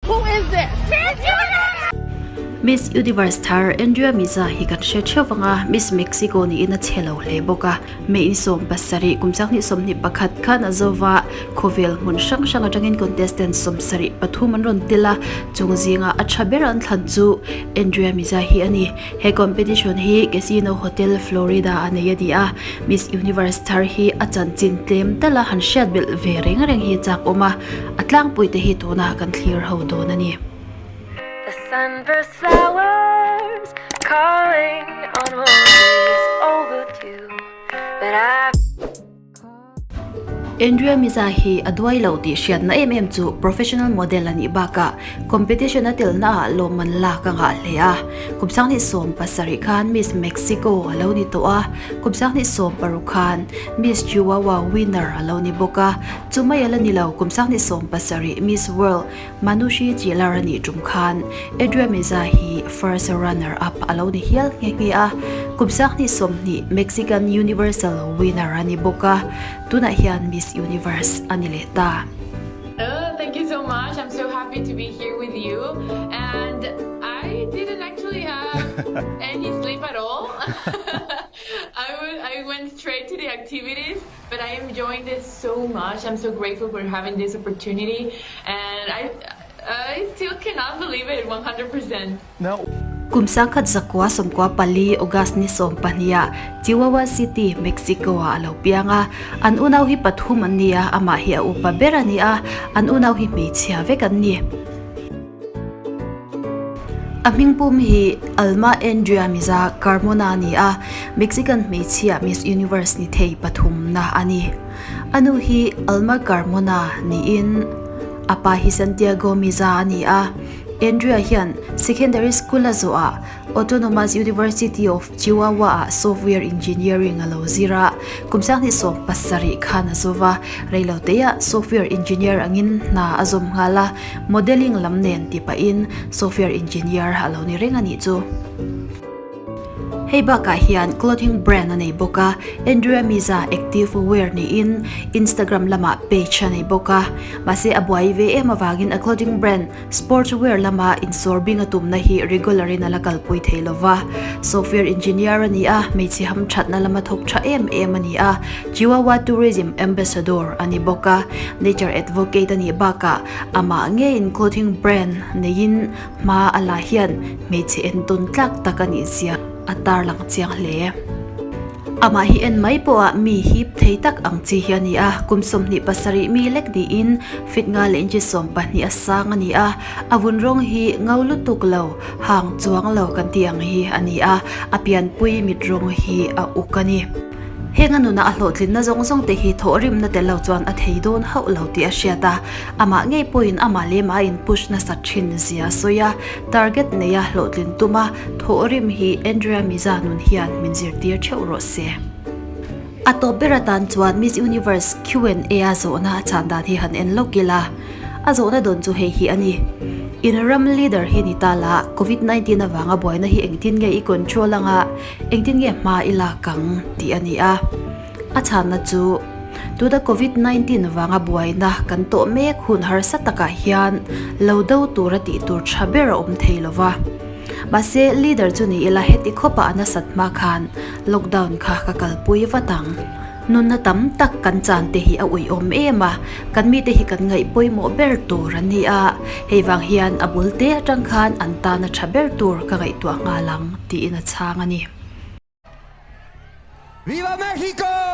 Who is this? Miss Universe! Miss Universe thar Andrea Meza hi kan hre theuh vang a, Miss Mexico niin a chhe lo hle bawk a. May in 70 kum chang hnih 21 khan a zo va, khawvel hmun hrang hrang atangin contestant 73 an rawn tel a, chung zinga a tha ber an thlan chu Andrea Meza hi a ni. He competition hi Casino Hotel Florida a nei a ni a, Miss Universe thar hi a chanchin tlem tala han hriat belh ve reng reng hi chak awm a, a tlangpui te hi tunah kan thlir ho dawn a ni. The sunburst flowers calling on roses overdue But I Andrea Miza hi a duai lo tih hriatna em em chu professional model a nih bakah competition a telna ah lawmman lak a ngah hle a. Kum sanghnih 70 khan Miss Mexico a lo ni tawh a, kum sanghnih 60 khan Miss Chihuahua winner a lo ni bawk a. Chu mai a la ni lo, kum sanghnih 70 Miss World Manushi Chhillar a nih tum khan Andrea Meza hi first runner up a lo ni hial nghe nghe a, kum sanghnih 20 Mexican Universal winner a ni bawk a, tunah hian Miss Universe a ni leh ta. Oh, thank you so much. I'm so happy to be here with you. And I didn't actually have any sleep at all. I, I went straight to the activities, but I am enjoying this so much. I'm so grateful for having this opportunity, and I I still cannot believe it 100%. No. Kum 1994 August ni 12 ah Chihuahua City, Mexico ah a lo piang a. An unau hi pathum an ni a, amah hi a upa ber a ni a, an unau hi hmeichhia vek an ni. A hmingpum hi Alma Andrea Miza Carmona a ni a, Mexican hmeichhia Miss Universe ni thei pathumna a ni. A nu hi Alma Carmona niin a pa hi Santiago Miza a ni a. Andrea hian secondary school a zawhah Autonomous University of Chihuahua ah software engineering a lo zir a, kum 2017 khan a zawv a, reilo teiah software engineer angin hna a zawm nghal a, modelling lam nen ti pahin software engineer a lo ni reng a nih chu. Hei bakah hian clothing brand a nei bawk a, Andrea Miza Active Wear niin Instagram lamah page a nei bawk a, mahse a buai ve em avangin a clothing brand Sports wear lama insawrbing a tumna hi regular in a la kalpui thei lo va. Software engineer a ni a, hmeichhe hamthatna lama thawk tha em em a ni a, Chihuahua Tourism Ambassador a ni bawk a, nature advocate a nih bakah amah ngeiin clothing brand neiin hma a la hian hmeichhe entawn tlak tak a nih zia a tarlang chiang hle. Amah hi en mai pawhah mi hip thei tak ang chi hi a ni a, kum 27 mi lek niin fit nga leh inchi 12 a sang a ni a, a vun rawng hi ngo lutuk lo, hang chuang lo kan tih ang hi a ni a, a pianpui mit rawng hi a uk a ni. Heng a nuna a hlawhtlinna zawng zawng te hi thawhrimna tel lo chuan a thei dawn hauh lo tih a hriat a, amah ngei pawhin amah leh mah a inpush nasat thin zia a sawi a, Target neia hlawhtlin tuma thawhrim hi Andrea Miza nun hian min zirtir theuh rawh se. A tawp ber atan chuan Miss Universe Q&A a zawhna a chhan dan hi han en lawk ila. A zawhna dawn chu hei hi a ni, In ram leader hi ni ta la, Covid 19 avanga buaina hi engtin nge i control anga, engtin nge hma i lak ang? tih a ni a. A chhanna chu, tuna Covid 19 vanga buaina kan tawh mek hun harsa takah hian lo do tura tih tur tha ber a awm thei lo va. Mahse, leader chu ni ila heti khawpah a nasat hma khan lockdown kha ka kalpui vat ang. Nunna tam tak kan chan te hi a uiawm em a, kan mite hi kan ngaih pawimawh ber tur an ni a, hei vang hian a bul te atang khan an tana tha ber tur ka ngaihtuah nghal ang, tiin a chhang a ni. Viva Mexico!